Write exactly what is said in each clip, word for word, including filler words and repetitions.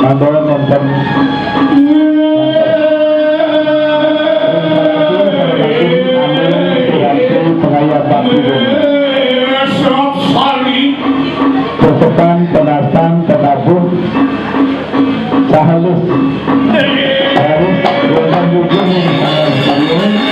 Pada nonton pengayat bakti. Persetan, penasan, penabur, sahalus. Harus, bukan jujur nih, salah.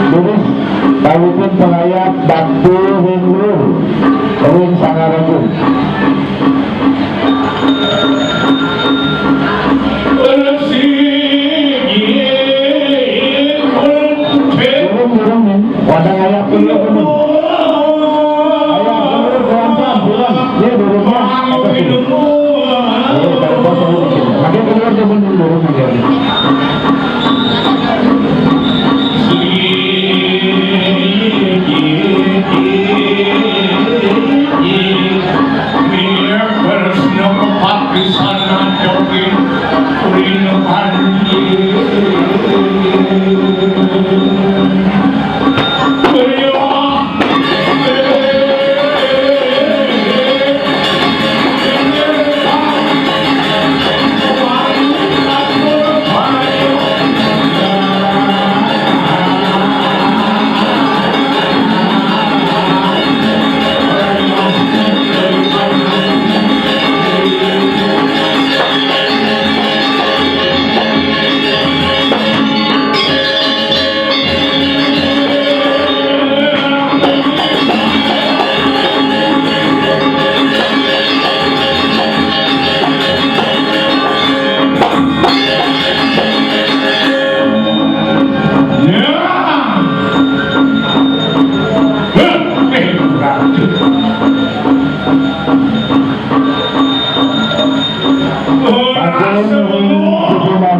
Terus, kawitna pengayat bakti ring luhur, ring Sangaragung. Durung, durung, Min. Wadang ayah punya, Min. Ayah, durung, durung, durung. Iya, durung, ya. Apa sih? Iya, kalau bos, saya bikin. Makanya keluar zaman dulu, durung, ya.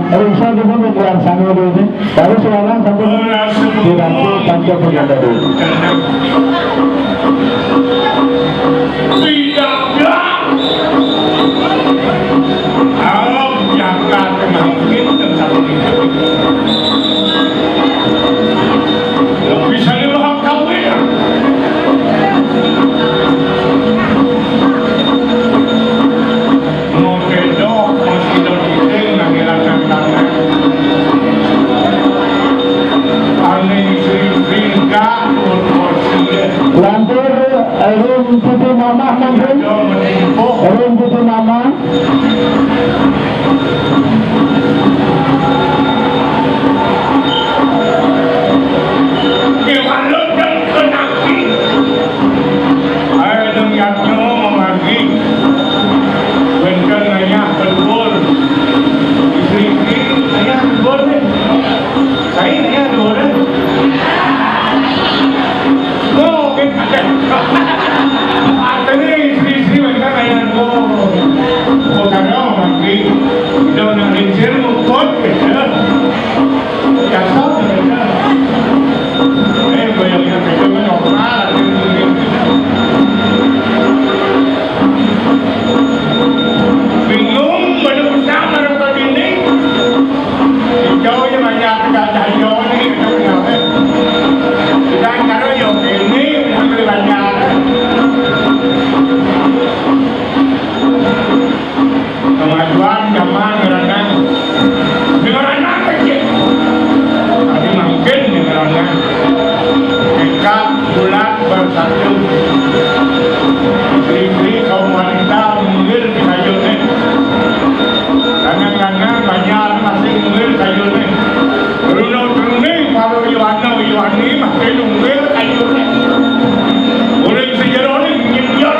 Risa dulu nih, Tuan Sango dulu nih. Baru sekarang sampai di Ratu Panca Pujandari. Tidak, tidak. Kalau jagat mungkin tetap itu. Bisa dibawa kawin. Modél masih dong iting nang élang nang tangan. Ané sring-sring gak pun porsié. Lantur, eh, ring Tutu Mamah, mangkin. Ring Tutu Mamah. Kéwala dang kenaki. Aé dong yadnya mamargi. Wénten ngayah keluhur. Istri-istri ngayah keluhur nih. Saya ngayah keluhur nih. Mungkin ada. Artinya istri-istri wénten ngayah keluhur. Bukan mamargi. Udah nak lincir ngukut gitu. Bingung, pada usah marang dinding. Hijau ya banyak, ada hijau nih, hijau kenapa? Kita karo yo ini, udah beli banyak. Kemajuan zaman ngeranang. Ngeranang kecil. Tapi mungkin ngeranang. Tekad bulat bersatu. Istri-istri kaum wanita munggil di kayuné. Lanang-lanang banyak masih munggil kayuné. Truna-truni para yowana-yowani masih nunggil kayuné. Uling sajeroné nyindir,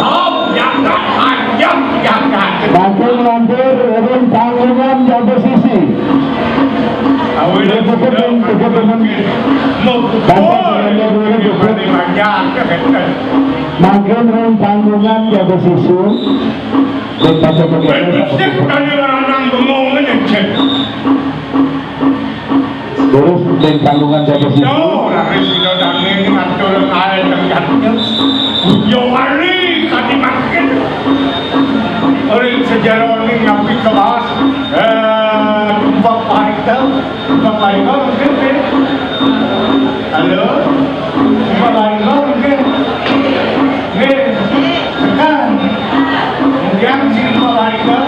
hop, jagat, hanjam, jagat. Bakul lantur, ulun panggungan jaga sisi. Awalnya cukup, cukup, cukup. Mukul. Bakul lantur, ulun cukup. Mangkin ring panggungan jaga sisi. Ring Pancabénana. Terus ring Kalungan Jabasida. Yo, lagi sida dangin ngatur kae nang jatnya. Yo wali kadi mangkin. Ring sejarah ini ngapi kelas. Eh, tumpek paita. Bapak Ibu mungkin, nggih. Halo? Bapak Ibu mungkin. Nggih. Tekan. Kemudian sini Bapak Ibu.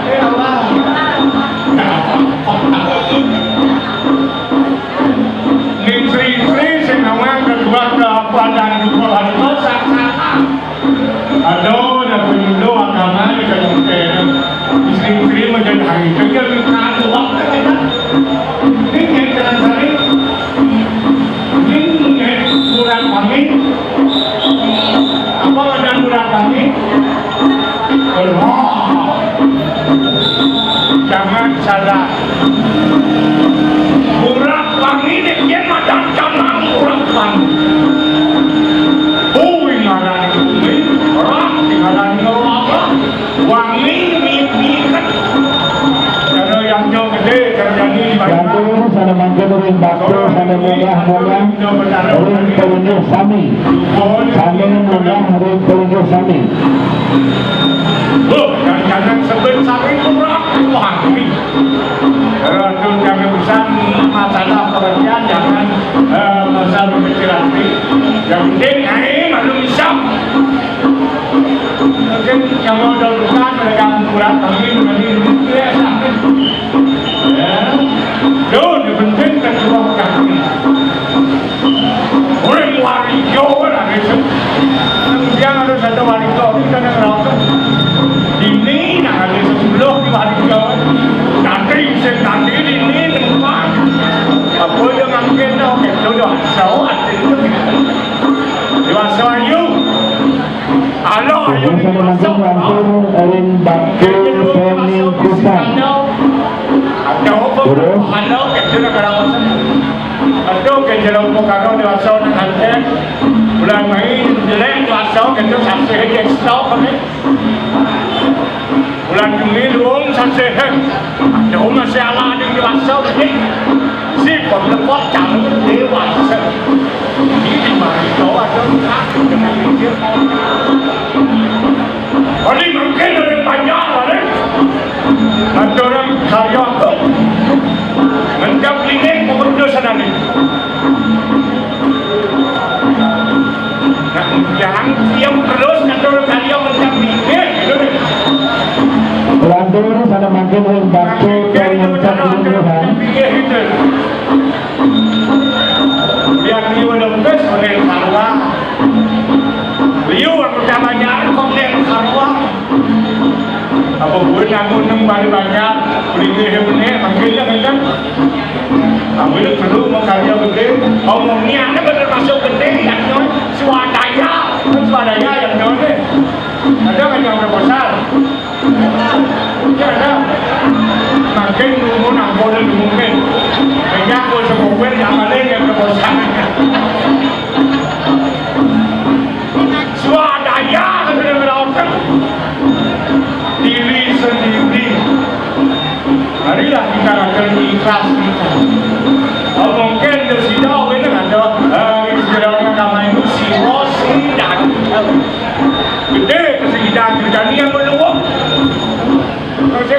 Eh, Allah. Ning Sri-Sri sing nawang kedua ke apa dan kedua hari itu sak-sakan. Aduh, dah penyuluh agama di kayu teh. Istri-istri menjadi hari kerja di kantor. Waktu kita ini yang jalan hari ini kurang kami. Apa ada kurang kami? Allah. Jangan salah. Murah wangi nek yen madan kanang murah wangi. Kuwi ngarani kuwi, ora ngarani neraka. Wangi mipiket. Cara yang nyong gede, cara yang ini. Batur sané mangkin ring bakti sané munggah-munggah ring palinggih sami. Sané munggah ring palinggih sami. Loh, jangan-jangan sebut sami kurang wangi. Aduh, jangan usah masalah pengertian, jangan, eh, masalah berkecil hati. Yang penting, ae manusia. Mungkin yang mau dalam bukan, mereka kurang, tapi nanti dulu ya, sakit. Ya. Loh, yang penting kan cuma kaki. Urip warga ora bisa. Yang harus ada warga, kita yang rasa. Ini yang ada sepuluh di warga. Nanti bisa nanti ini tempat. Apa yang mungkin tau gitu dah. Sawat itu. Dewasa ayu. Halo, ayu. Ini sama langsung lantur ring bakti peningkusan. Ada apa? Terus? Halo, gitu dah kalau Aduh, ke jero pokaro dewasa nang kanten. Bulan Mei jelek dewasa gitu sasih aja stop nih. Bulan Juni luung sasih. Aduh, masih ala di dewasa nih. Si pemlepot calon dewasa. Ini mari kau ada aku dengan mikir. Adi mungkin dari panjang, adi. Ada orang karya aku. Mencap linik, pokok dosa nanti. Nah, jangan diam terus, ada orang karya mencap linik, gitu deh. Lantur, sana makin ring bakti, mencap linik, kan? Lihat liu lembes oleh sarwa. Liu aku tak banyak kok dia sarwa. Apa buat aku nang balik banyak, beli dia punya, makin dia kencang. Aku yang perlu mau karya gede, ngomongnya ada bener masuk gede, yang nol, swadaya, kan swadaya yang nol deh. Ada kan yang besar. Ya, ada. Makin nunggu nampol mungkin. Kayaknya aku sepupuin yang paling yang kebosanan. Swadaya, bener-bener diri sendiri. Marilah kita akan ikhlas kita. Oh, mungkin di sida ini ada, eh, istilahnya nama itu siwa sidan. Gede kesedihan kerjaan yang menunggu.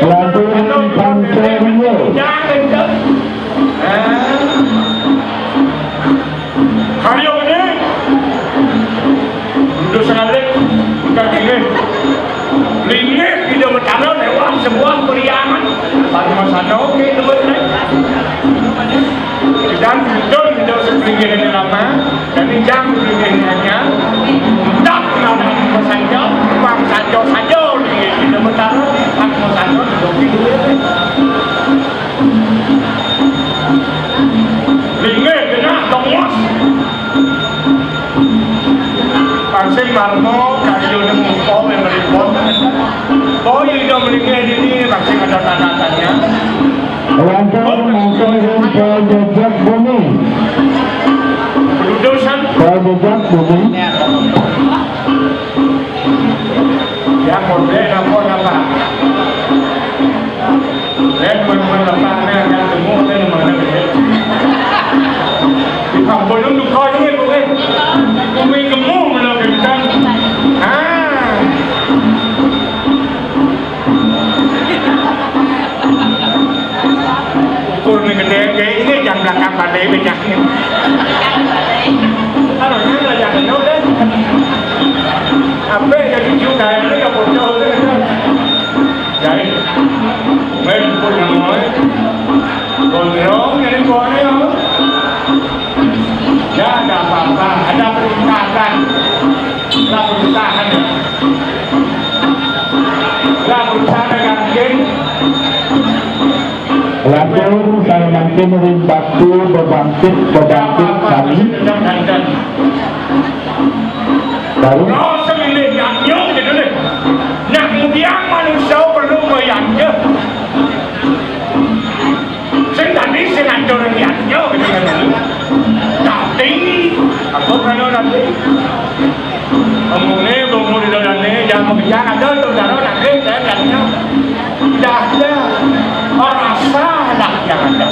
Lanturan Pancaria. Jangan, jangan. Eh. Karya ini udah sekali bukan ini. Linggih tidak bertanda lewat sebuah periangan. Pada masa oke dulu ini. Dan betul tidak seperti ini lama. Dan yang seperti ini hanya tak kenal dengan saja, bang saja saja linggih tidak bertanda, bang saja tidak dulu ini. Linggih genah dongos. Pancing marmo karyane muka memripun. Oh, iya, iya, mriki ini pancing ada tanda-tandanya. Lantur mangke ring pajejak bumi. Dudusan. Pajejak bumi. Jadi, main pun yang mau, gondrong jadi boleh, oh. Ya, ada apa-apa, ada perintah kan. Ada perintah ada. Ada perintah ada kan, Kin? Lantur, saya mangkin ring batu bebangkit, bebangkit kami. Baru. Rasa milih yadnya gitu deh. Nah, kemudian manusia perlu bayarnya. Sing tadi sing atur yadnya gitu kan. Tapi, apa kalau nanti? Omongnya, omong di dalamnya, jangan mengejar, ada tuh, taruh nanti, saya tanya. Tidak ada. Orang salah yang ada.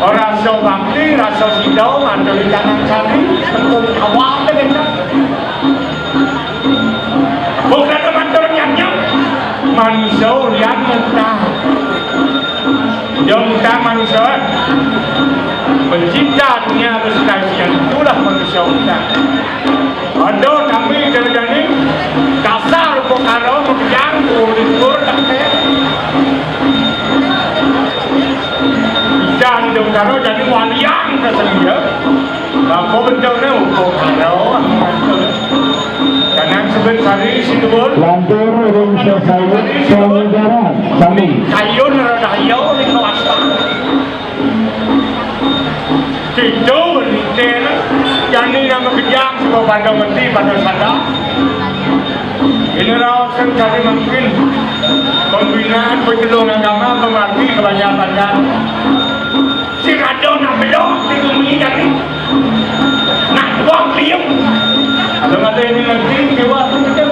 Orang so bakti, rasa sidau, mantul di kanan sari, tentu awal deh kita. Bukan teman turun yang nyam. Manusia yang mentah. Dia mentah manusia. Pencipta dunia beserta isinya itulah manusia mentah. Aduh, tapi kerjanya dasar perkara menjangkau libur tak kaya. Jangan dong karo jadi waliang kesendia. Apa bentuknya hukum karo? Jangan sebut sari si dubur. Lantur ring sesayut saudara sami. Kayun rada hiau di kawasta. Situ berpikir, jani nama kejang sebab pada mati pada sadar. Ini rawasan jadi mungkin pembinaan penyelung agama mengerti kebanyakan. Si rada nak belok di bumi jadi nak buang liuk. Kalau kata ini nanti, dewa tu macam.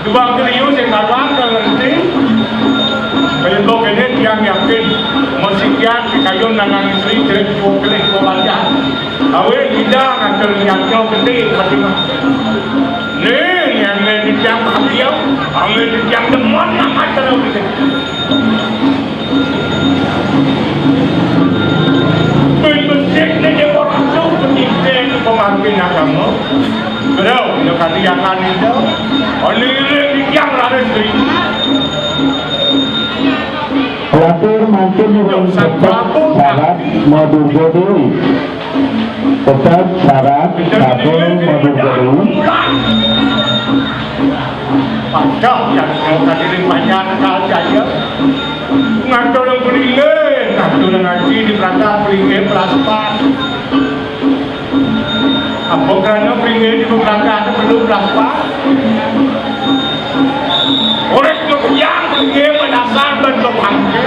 Dua keliu sing karuan ka ngerti. Kaya mbok kene tiang yakin, mesti kian dikayun lanang istri jerit dua kelih dua wajah. Awit tidak ngatur niatnya gede, Fatimah. Nih, yang ngerti tiang bahagia, yang ngerti tiang demen, nak ngatur gitu. Pun becik ni dia orang tu, penting pemahaman agama. Bro, dia kata yang kan itu. Oleh dia yang laris tu. Lantur mangkin ring tetep sarat madurga dewi. Tetep sarat satur madurga dewi. Padahal yang kau tadi banyak kal jaya. Ngatur yang beringin, ngatur yang ngaji di perangkat beringin, pelaspak. Apa kerana beringin di perangkat itu perlu pelaspak? Orang tu yang beringin berdasar bentuk bangkit.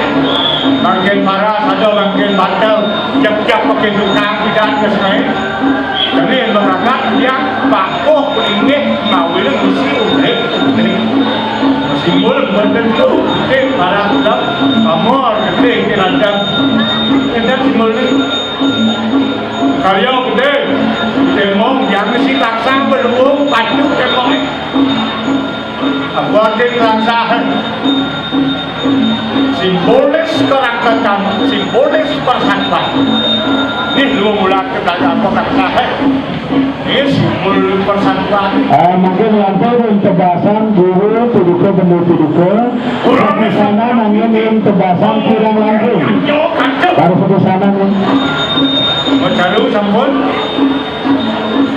Bangkit paras, ada bangkit batal. Jap-jap pakai tukang, tidak ada sesuai. Jadi, yang berangkat, dia bakuh, pelingih, ngawin, mesti urip, urip. Simbol bertentu, urip, para udah, pamor, gede, gede, lancar. Kita simbol ni. Karya gede, temong, yang mesti laksang, berluung, padu, temong ni. Aboting rasahan. Simbolis keraketan, simbolis persatuan. Nih, lu mulai ke belajar apa rasahan? Ini simbol persatuan. Ah, mungkin lantur ring tebasan guru, paduka, bendahara paduka. Sapisanan angin ring tebasan kirang langkung. Baru sapisanan, nih. Mau caru sampun?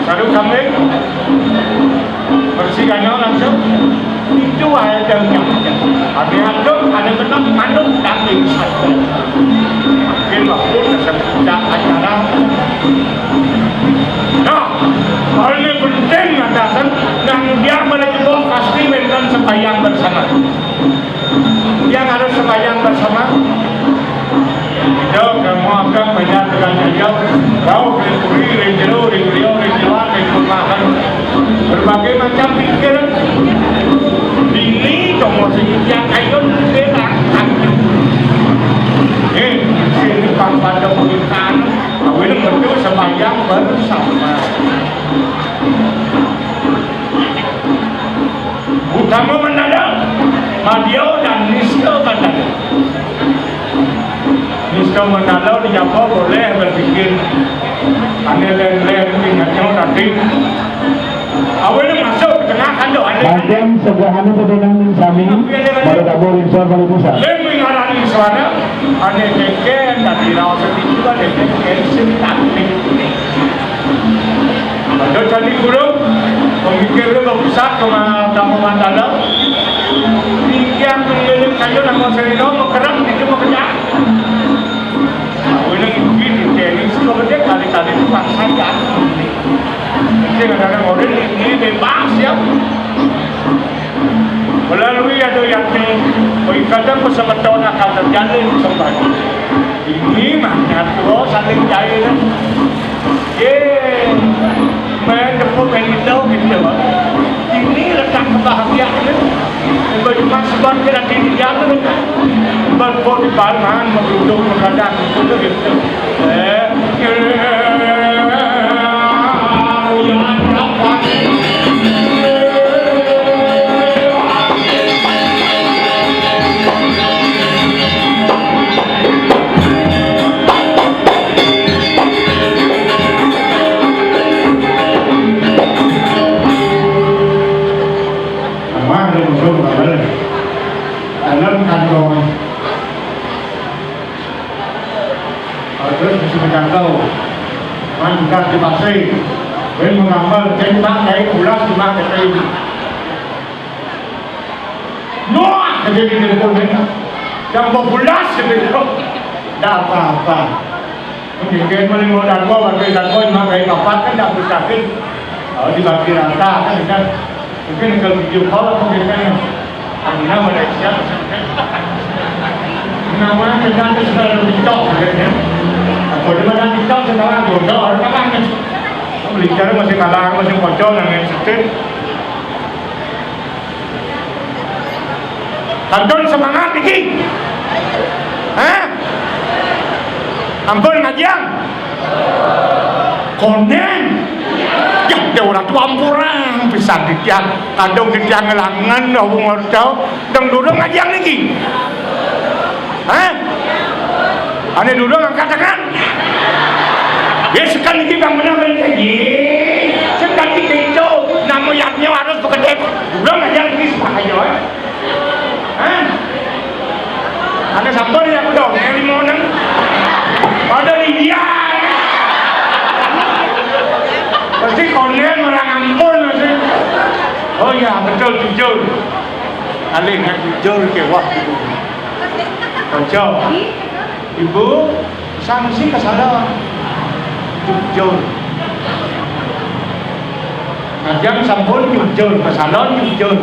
Caru kambing? Bersih ganyong langsung. Itu aja jam-jam. Ada aduk, ada benang, manuk, daging saja. Makin waktu kesepian acara. Nah, hal ini penting, atasan, nang dia menyebut pasti minta sembahyang bersama. Yang harus sembahyang bersama. Kita kamu akan banyak dengan dia. Kau ring puri, ring jero, ring liau, ring luar, ring perumahan. Berbagai macam pikiran. Ini kamu sing yang kayu beda. Ini sini pang pada puritan. Awin betul sembahyang bersama. Utama mandala, madia dan nista mandala. Nista mandala dijapa boleh berpikir. Ane len-len ingatnya tadi. Awalnya masuk ke tengah kan Mangkin segahana pedunang ning sami, mara tabuh ring sor malih pisan. Ling ngarani suara, ané kéngkén, dadi raos itu, ané kéngkén, sing taktik. Ada candi guru, pemikir lu bagusat, cuma kamu mandala. Ninggiang ngiling kayu, nang mau serino, mau kerang, itu mau kenyang. Nah, ini, ini, ini, suka gede, kali-kali itu paksa, ya. Sing ada orang ini bebas, ya. Melalui ada yakni, oh, kadang persemeton akan terjalin kembali. Ini mah nyatu, oh, saling cair. Ye, main tepuk, main gitu, gitu. Ini letak kebahagiaan. Baju mas sebab kira diri jatuh. Baju di palman, menggeruduk, menghadang, gitu, gitu. Eh, eh, Mah, ada musuh, ada. Dalam kantong. Terus mesti menjangkau. Man juga dipaksa. Wen mengambil, cen tak naik ulas, cuma kata ini. Nuh, kata ini telepon, men. Jam dua belas, kata dia. Ndak apa-apa. Mungkin maling mau dakwa, pakai dakwa, cuma kayak kapat kan, ndak mustahil. Kalau dibagi rata, kan, kan. Mungkin kalau video call, mungkin kan, yang Amina Malaysia, nama kita tu sudah ada TikTok, kan, ya. Kalau dia ada TikTok, sekarang jodoh, orang kan, kan. Beli cara masih kalah, masih pocong, yang setir. Kantun semangat niki. Hah? Ampun ngajian. Konden. Ya, dia orang tua ampurang pisan titiang. Kadung titiang ngelangan, wong orta. Dang durung ngajian niki. Hah? Ané durung angkat tangan. Ya, sekali lagi bang benar, bang lagi. Sekali itu, nama yatnya harus bekerja. Durung aja lagi sepakai, ya. Hah? Ada sampun ya, udah, yang lima enam. Ada India. Pasti konden orang ampun, pasti. Oh ya, betul, jujur. Alih, jujur ke, wah. Ojo. Ibu, sangsi kesalahan. Jujur. Ngajeng sampun jujur, kesalahan jujur.